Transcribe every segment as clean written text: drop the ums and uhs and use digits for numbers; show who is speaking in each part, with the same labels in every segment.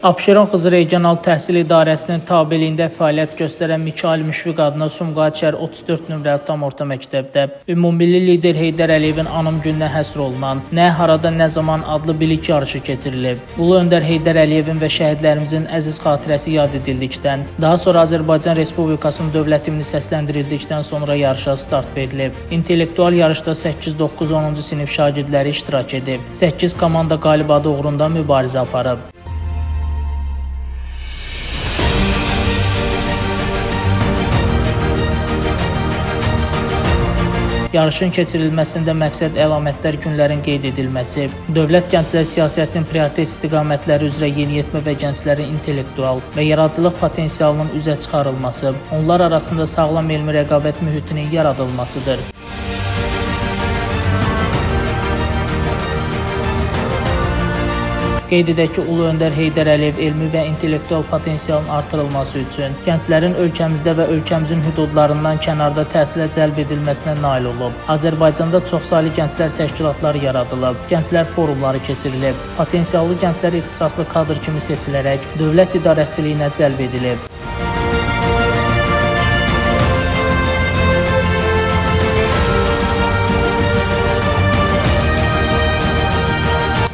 Speaker 1: Abşeron Xızı Regional Təhsil İdarəsinin tabeliyində fəaliyyət göstərən Mikayıl Müşfiq adına Sumqayıt şəhər 34 nömrəli tam orta məktəbdə ümummilli lider Heydər Əliyevin anım gününə həsr olunan Nə, Harada, Nə Zaman adlı bilik yarışı keçirilib. Ulu Öndər Heydər Əliyevin və şəhidlərimizin əziz xatirəsi yad edildikdən, daha sonra Azərbaycan Respublikasının dövlət himni səsləndirildikdən sonra yarışa start verilib. İntellektual yarışda 8, 9, 10-cu sinif şagirdləri iştirak edib. 8 komanda qalib adı uğrunda mübarizə aparıb. Yarışın keçirilməsində məqsəd əlamətdar günlərin qeyd edilməsi, dövlət gənclər siyasətinin prioritet istiqamətləri üzrə yeniyetmə və gənclərin intellektual və yaradıcılıq potensialının üzə çıxarılması, onlar arasında sağlam elmi rəqabət mühitinin yaradılmasıdır. Qeyd edək ki, Ulu Öndər Heydər Əliyev elmi və intellektual potensialın artırılması üçün gənclərin ölkəmizdə və ölkəmizin hüdudlarından kənarda təhsilə cəlb edilməsinə nail olub. Azərbaycanda çoxsaylı gənclər təşkilatları yaradılıb, gənclər forumları keçirilib, potensiallı gənclər ixtisaslı kadr kimi seçilərək dövlət idarəçiliyinə cəlb edilib.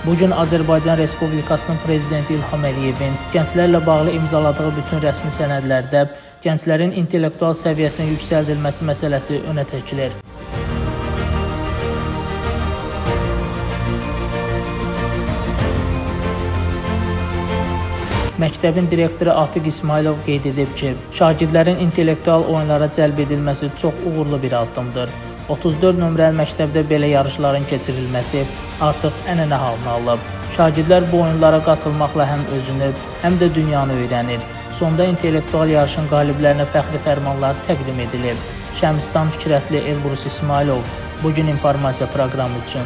Speaker 1: Bu gün Azərbaycan Respublikasının Prezidenti İlham Əliyevin gənclərlə bağlı imzaladığı bütün rəsmi sənədlərdə gənclərin intellektual səviyyəsinin yüksəldilməsi məsələsi önə çəkilir. Məktəbin direktoru Afiq İsmayılov qeyd edib ki, şagirdlərin intellektual oyunlara cəlb edilməsi çox uğurlu bir addımdır. 34 nömrəli məktəbdə belə yarışların keçirilməsi artıq ənənə halını alıb. Şagirdlər bu oyunlara qatılmaqla həm özünü, həm də dünyanı öyrənir. Sonda intellektual yarışın qaliblərinə fəxri fərmanlar təqdim edilib. Şəmstan Fikrətli, Elbrus İsmayılov. Bu gün informasiya proqramı üçün.